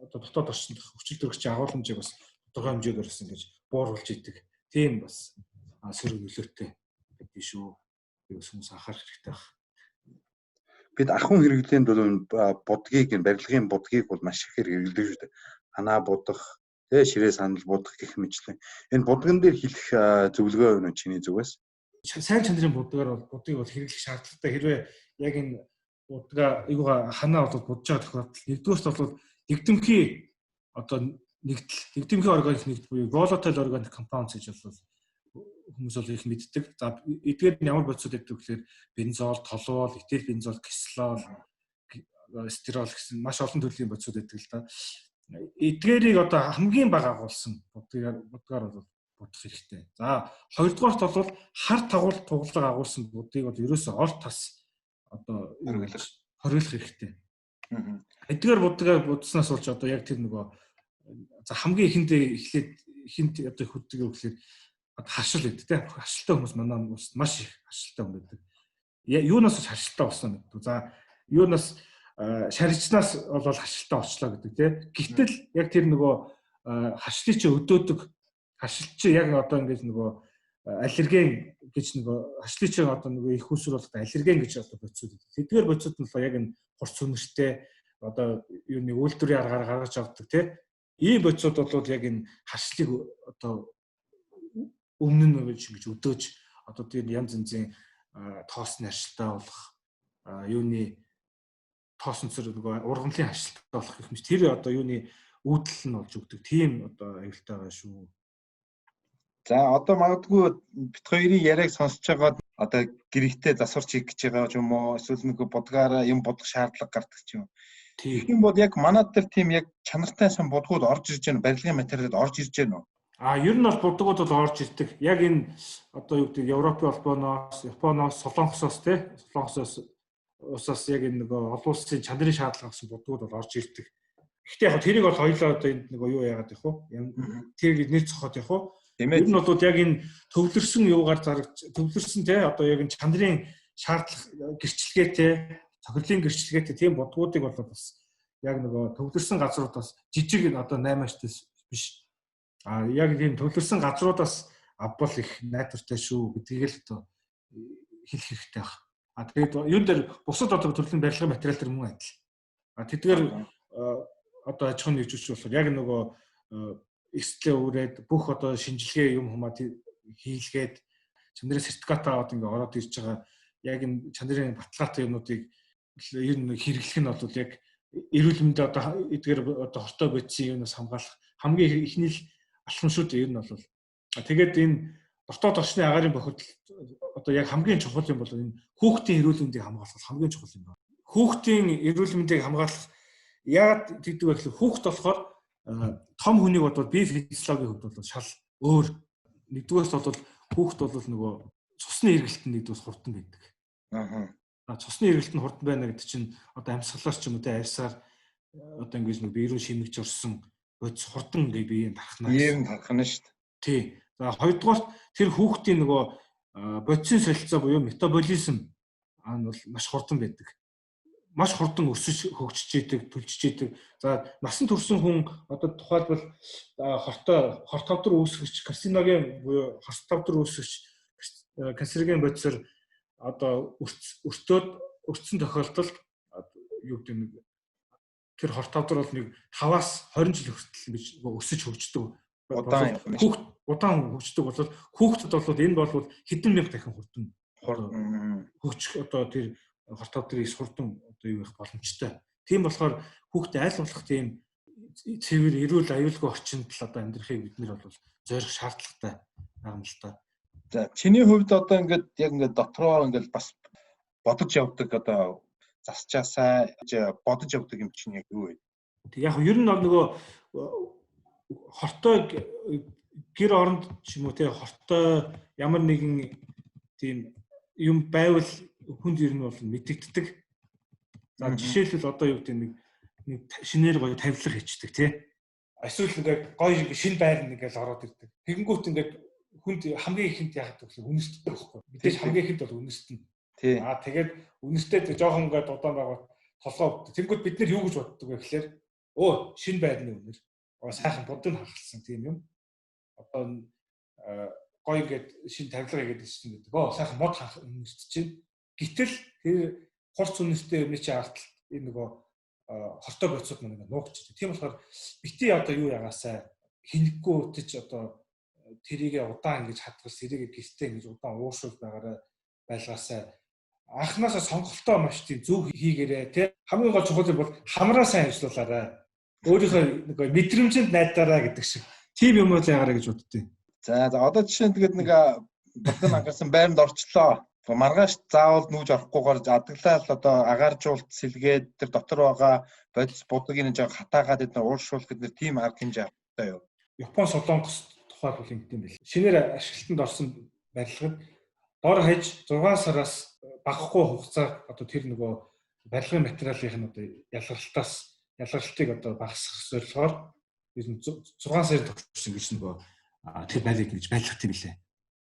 [SPEAKER 2] одоо дотоод орчинд хүчил төрөгчийн агуулмжийг бас тодорхой хэмжээгээр бас ингэж бууруулж идэг. Тийм бас сөрөг нөлөөтэй байдаг шүү. хүмүүс анхаарах хэрэгтэй байна.
[SPEAKER 1] Бид ахуйн хэрэглээнд бол будгийг, барилгын будгийг бол маш ихээр хэрэглэдэг шүү дээ. Ханаа будах, ширээ санал будах гэх мэтлэн. Энэ будган дээр хэлэх зөвлөгөө байна уу чиний зүгээс?
[SPEAKER 2] Сайн чанарын будгаар бол будгийг бол хэрэглэх шаардлагатай. Хэрвээ яг энэ будгаа айгууга ханаа бол будж байгаа тохиолдолд нэгдүгээрт бол нэгдэмхий одоо нэгдэл, нэгдэмхий органик нэгдэл буюу volatile organic compounds гэж бол хүмүүс бол их мэддэг. За, эдгээр нь ямар бодисууд байдаг гэхээр бензол, толуол, этил бензол, кислол, стерол гэсэн маш олон төрлийн бодисууд байдаг л да. Эдгээрийг одоо хамгийн бага агуулсан будгаар бол будах хэрэгтэй. За, хоёрдугаарт бол хар тагуул туглаг агуулсан будыг бол ерөөсөө ор тас одоо хориглох хэрэгтэй. Эдгээр будгаа будснаас болж одоо яг тэр нөгөө, за, хамгийн эхэндээ эхлээд эхэнд одоо хүддэг юу гэхээр харшил гэдэг тийм, харшилтай хүмүүс манай улсад маш их харшилтай хүн байдаг. Юунаас ч харшилтай болсон гэдэг. За, юунаас шаржнаас бол харшилтай болчлоо гэдэг тийм. Гэтэл яг тэр нөгөө харшлыг чи өдөөдөг харшил чи яг одоо ингэж нөгөө аллерген гэж, нөгөө харшлыг чи одоо нөгөө их усүр болох аллерген гэж одоо бодисууд байдаг. Тэдгээр бодисууд нь яг энэ хурц үнэртэй одоо юуны үйлдвэрийн аргаар гаргаж авдаг тийм. Ийм бодисууд бол яг энэ харшлыг одоо өмнө нь гэж ингэж өдөөж одоо тийм янз янзын тоосны харшилтай болох, юуны тоосон цэр нөгөө ургамлын харшилтай болох гэх мэт тэр одоо юуны үүдэл нь болж өгдөг. Тийм одоо аюултай байгаа шүү.
[SPEAKER 1] За, одоо магадгүй бит хоёрын яриаг сонсож байгаа одоо гэрэгтээ засварч хийх гэж байгаа ч юм уу, эсвэл нэг будгаараа юм будах шаардлага гардаг ч юм. Тэгэх юм бол яг манай дээр тийм яг чанартай сан будгууд орж ирж байна, барилгын материалууд орж ирж байна уу?
[SPEAKER 2] А, ер нь бол будгууд бол орж ирдэг. Яг энэ одоо юу гэдэг Европын холбооноос, Японоос, Солонгосоос тий, Солонгосоос усаас яг энэ нөгөө олон улсын чанарын шаардлага гэсэн будгууд бол орж ирдэг. Гэхдээ яг тэрийг бол хоёлоо одоо энд нөгөө юу яагаад явах вэ? Тэрийг нэр цохоод явах уу? Ер нь бол яг энэ төвлөрсөн юугаар зарагч төвлөрсөн тий, одоо яг энэ чанарын шаардлага гэрчлэгээтэй, тохирлын гэрчлэгээтэй тийм будгуудыг бол бас яг нөгөө төвлөрсөн газруудаас, жижиг одоо 8-аас биш. А яг тийм төвлөрсөн газруудаас авбал их найдвартай шүү гэдгийг л одоо хэлэх хэрэгтэй байна. А тэгээд юун дээр бусад одоо төрлийн барилгын материал төр мөн адил. А тэдгээр одоо аж ахуйн нэгжүүч болохоор яг нөгөө эрсдлээ үүрээд бүх одоо шинжилгээ юм хумаа хийлгээд чанарын сертификат аваад ингээ ороод ирж байгаа яг энэ чанарын баталгаатай юмнуудыг ер нь хэрэглэх нь бол яг эрүүл мэндэ одоо эдгээр одоо хортой бодисын юунаас хамгаалах хамгийн эхний л алхам шүү дээ ер нь бол. Тэгээд энэ дотоод орчны агаарын бохирдол одоо яг хамгийн чухал юм бол энэ хүүхдийн эрүүл мэндийг хамгаалах хамгийн чухал юм байна. Хүүхдийн эрүүл мэндийг хамгаалах яагаад тэгдэг вэ гэхээр хүүхд болохоор том хүнийг бодвол бие физиологийн хувьд бол шал өөр. Нэгдүгээрт бол хүүхд бол нөгөө цусны эргэлт нь нэгдүгээр хурдан байдаг. Аа. Цусны эргэлт нь хурдан байна гэдэг чинь одоо амьсгалаар ч юм уу те, арьсаар одоо ингэж нэг бие рүү шимэгж орсон бодис хурдан ингээ биеийн тархна.
[SPEAKER 1] Биеэр нь тархна шүү дээ.
[SPEAKER 2] Тий. За, хоёрдугаарт тэр хүүхдийн нөгөө бодисын солилцоо буюу метаболизм аа бол маш хурдан байдаг. Маш хурдан өсөж хөгжиж идэг, төлжиж идэг. За, насан турсан хүн одоо тухайлбал хортой хорт тавдар үүсгэгч карциноген буюу хорт тавдар үүсгэгч канцероген бодисоор одоо өртөөд өртсөн тохиолдолд юу гэдэг нэг тэр хорт тавдар бол нэг 5-аас 20 жил хүртэл ингэж өсөж хөгждөг.
[SPEAKER 1] Удаан
[SPEAKER 2] хүүхд удаан хөгждөг бол хүүхдэд бол энэ бол хэдэн мянга дахин хурдан хөгжих одоо тэр хорт тавдрын эс хурдан одоо юу их боломжтой. Тийм болохоор хүүхдэд аль болох тийм цэвэр, эрүүл, аюулгүй орчинд л одоо амьдрахыг бид нэр бол зорих шаардлагатай байгаа юм л та.
[SPEAKER 1] За, чиний хувьд одоо ингээд яг ингээд дотроо ингээд бас бодож явдаг, одоо засчаасаа бодож явдаг юм чинь яг юу вэ?
[SPEAKER 2] Тэг яг ер нь бол нөгөө хортой гэр оронд ч юм уу те, хортой ямар нэгэн тийм юм байвал хүнд ер нь бол мэдэгддэг. За, жишээлбэл одоо юу гэдэг нэг шинээр гоё тавилга хийчдэг тий. Эсвэл ингээд гоё шинэ байр нэг ингээл ороод ирдэг. Тэгэнгүүт ингээд хүнд хамгийн ихэнд яагаад гэвэл үнэртдэг байхгүй. Мэдээж хамгийн ихэнд бол үнэртэнэ.
[SPEAKER 1] Тий.
[SPEAKER 2] Аа, тэгээд үнэртэй жоохон ингээд удаан байгаа толгой өвддөг. Тэнгүүд бид нэр юу гэж боддог вэ гэхээр өө шинэ байрны үнэр. Оо, сайхан будыг хахалсан тийм юм. Одоо гой ингээд шинэ тавилга хийгээд ирсэн гэдэг. Оо сайхан мод ханх үнэрт чинь. Гэтэл тэр хурц үнэртэй юмны чи ард энэ нөгөө хортой бодисууд маань ингээд нуугдчихдаг. Тийм болохоор бити одоо юу ягаасаа хинэггүй үтэж одоо тэрийгэ удаан ингэж хадгалс, тэрийгэ гэртээ ингэж удаан ууршуул байгаарай байлгаасаа анхнаасаа сонголтоо маш тийм зөв хийгээрэй тий. Хамгийн гол чухал юм бол хамраа сайн ажиллуулаарай. Өөрийнхөө нөгөө мэдрэмжинд найдаарай гэдэг шиг. Тийм юм уу ягараа гэж боддیں۔
[SPEAKER 1] За за одоо жишээ нь тэгээд нэг бутан ангарсан байранд орчлоо. Маргааш заавал нүүж орохгүйгээр адаглал одоо агааржуулт сэлгээд тэр дотор байгаа бодис будаг энэ жоо хатаагаад эдгээр ууршуулах гэдэг тийм арга хэмжээ автай юу?
[SPEAKER 2] Япон, Солонгос тухайд бол ингэдэм байл. Шинээр ашиглалтанд орсон барилгад дор хаяж 6 сараас багахгүй хугацаа одоо тэр нөгөө барилгын материалын нь одоо ялгаралтаас ялгаралтыг одоо багасгах зорилгоор ер нь 6 сарын турш ингэж нөгөө тэр байрыг ингэж байлгах юм билээ.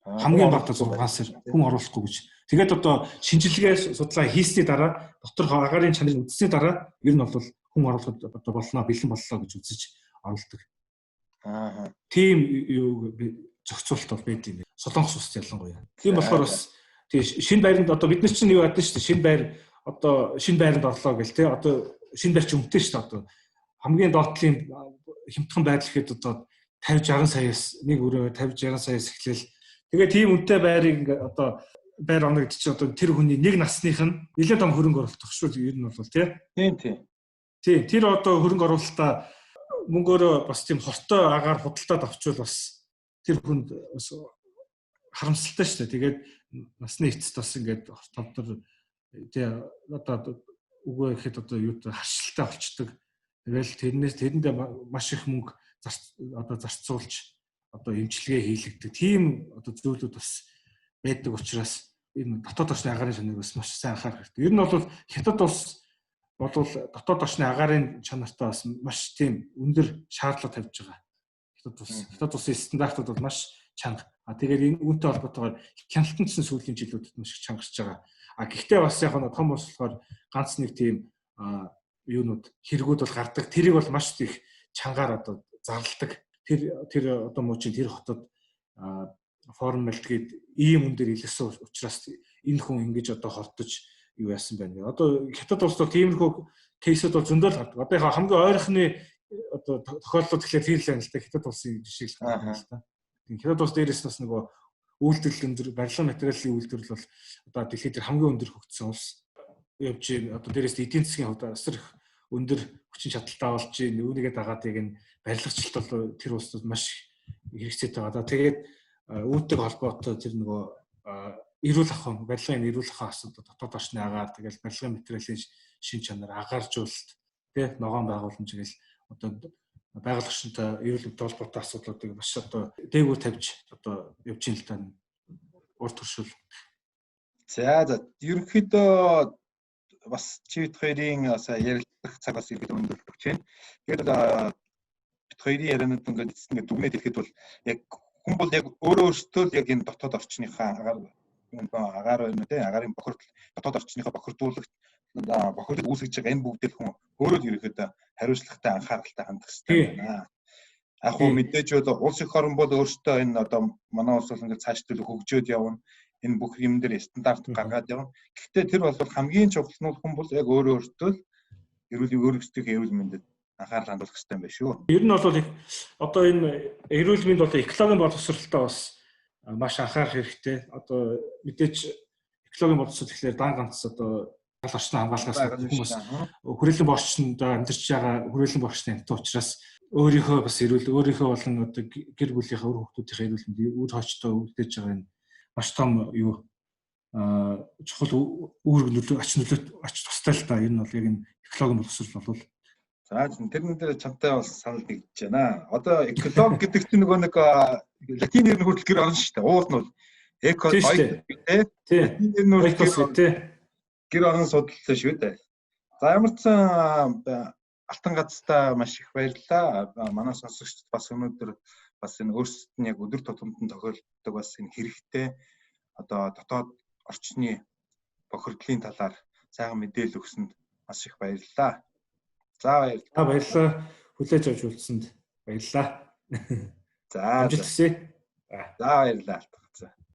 [SPEAKER 2] Хамгийн багадаа 6 сар хүн оруулахгүй гэж. Тэгээд одоо шинжилгээ судалгаа хийсний дараа доторх агаарын чанарыг үзсний дараа ер нь бол хүн оруулахад одоо болно, бэлэн боллоо гэж үзэж оруулдаг.
[SPEAKER 1] Аа.
[SPEAKER 2] Тийм юу зохицуулалт бол байд юм. Солонгос улсад ялангуяа. Тийм болохоор бас тий шинэ байранд одоо бид нар чинь юу ядсан шүү дээ. Шинэ байр одоо шинэ байранд орлоо гэл тий одоо шинэ байр чи үнэтэй шүү дээ одоо хамгийн доотлын хямдхан байр гэхэд одоо 50 60 саяас нэг өрөө 50 60 саяас эхлээл тэгээ тийм үнэтэй байрыг ингээ одоо байр оноо гэдэг чинь одоо тэр хүний нэг насных нь нэлээд том хөрөнгө оруулалт шүү ер нь бол тий.
[SPEAKER 1] Тийм тийм.
[SPEAKER 2] Тий тэр одоо хөрөнгө оруулалтаа мөнгөөрөө бас тийм хортой агаар худалдаад авчвал бас тэр хүнд бас харамсалтай шүү дээ. Тэгээд насны эцэст бас ингээд товдор тий одоо үгүй гэхэд одоо юу харшилтай болчдөг. Тэгэл тэрнээс тэрэндээ маш их мөнгө одоо зарцуулж одоо эмчилгээ хийлэгдэг. Тийм одоо зүйлүүд бас байдаг учраас энэ дотоод орчны агаарын чанарыг бас маш сайн анхаарах хэрэгтэй. Ер нь бол Хятад улс болвол дотоод орчны агаарын чанартай бас маш тийм өндөр шаардлага тавьж байгаа. Хятад улс Хятад улсын стандартууд бол маш чанга. А тэгээд энэ үүнтэй холбоотойгоор хяналтан гэсэн сүүлийн жилүүдэд маш их чангарч байгаа. А гэхдээ бас яг нь том улс болохоор ганц нэг тийм юунууд хэрэгүүд бол гардаг. Тэрийг бол маш их чангаар одоо зарладаг. Тэр тэр одоо муучин тэр хотод формалдгээд ийм үн дээр илэрсэн учраас энэ хүн ингэж одоо хордож юу яасан байна гэх. Одоо Хятад улс бол тиймэрхүү кейсүүд бол зөндөл гардаг. Одоо яг хамгийн ойрхны одоо тохиолдлууд тэгэхээр тэр л байна л да. Хятад улсын жишээ л байна л да. Тийм Хятад улс дээрээс нь бас нөгөө үйлдвэрлэл өндөр барилгын материалын үйлдвэрлэл бол одоо дэлхийд дээр хамгийн өндөр хөгжсөн улс явж байна. Одоо дээрээс нь эдийн засгийн хувьд асар их өндөр хүчин чадалтай болж байна. Үүнийгээ дагаад яг энэ барилгачлалт бол тэр улсад маш хэрэгцээтэй байгаа. Тэгээд үүнтэй холбоотой тэр нөгөө эрүүл ахуй, барилгын эрүүл ахуйн асуудал, дотоод орчны агаар, тэгэл барилгын материалын шин чанар, агааржуулалт, тий ногоон байгууламж гэл одоо байгаль орчинтой эрүүл мэндтэй холбоотой асуудлуудыг маш одоо дээгүүр тавьж одоо явж байна л та урт туршил.
[SPEAKER 1] За за ерөнхийдөө бас чи бит хоёрын сая ярилцах цаг бас иргэд өндөрлөж байна. Тэгээд бит хоёрын ярианууд ингээд эцэст ингээд дүгнээд хэлэхэд бол яг хүн бол яг өөрөө өөртөө л яг энэ дотоод орчныхаа агаар агаар байна те агаарын бохирдол дотоод орчныхаа бохирдуулагт бохирдол үүсгэж байгаа энэ бүгдэл хүн өөрөө л ерөнхийдөө хариуцлагатай анхааралтай хандах хэрэгтэй байна. Яг хуу мэдээж бол улс эх орн бол өөртөө энэ одоо манай улс бол ингээд цааш төлөв хөгжөөд явна. Энэ бүх юм дээр стандарт гаргаад явна. Гэхдээ тэр бол хамгийн чухал нь хүн бол яг өөрөө өөртөө л эрүүл өөрсдийнхөө эрүүл мэндэд анхаарал хандуулах хэрэгтэй юм байна шүү.
[SPEAKER 2] Ер нь бол одоо энэ эрүүл мэнд бол экологийн боловсролтой бас маш анхаарах хэрэгтэй. Одоо мэдээж экологийн боловсрол гэхлээр дан ганц одоо гал орчноо хамгаалахаас хүмүүс хүрээлэн борчонд амьдарч байгаа хүрээлэн борчны амьтан учраас өөрийнхөө бас эрүүл өөрийнхөө болон одоо гэр бүлийнхээ үр хүүхдүүдийнхээ эрүүл мэндийг үр хоочтой үлдээж байгаа энэ маш том юу чухал үүрэг нөлөө ач нөлөө ач тустай л та. Энэ бол яг энэ экологийн боловсрол бол
[SPEAKER 1] За тэрнэн дээр чамтай бас санал нэгдэж байна. Одоо эколог гэдэг чинь нөгөө нэг латин нэр нь хүртэл гэр орно шүү дээ. Уул нь бол эко
[SPEAKER 2] тий. Латин нэр нь хүртэл тий.
[SPEAKER 1] Гэр орон судалсан шүү дээ. За ямар ч сан алтан газтаа маш их баярлалаа. Манай сонсогчдод бас өнөөдөр бас энэ өөрсдөд нь яг өдөр тутамд нь тохиолддог бас энэ хэрэгтэй одоо дотоод орчны бохирдлын талаар сайхан мэдээлэл өгсөнд маш их баярлалаа. За баярлалаа.
[SPEAKER 2] Та баярлалаа. Хүлээж авч үлдсэнд баярлалаа.
[SPEAKER 1] За
[SPEAKER 2] амжилт хүсье.
[SPEAKER 1] За, баярлалаа.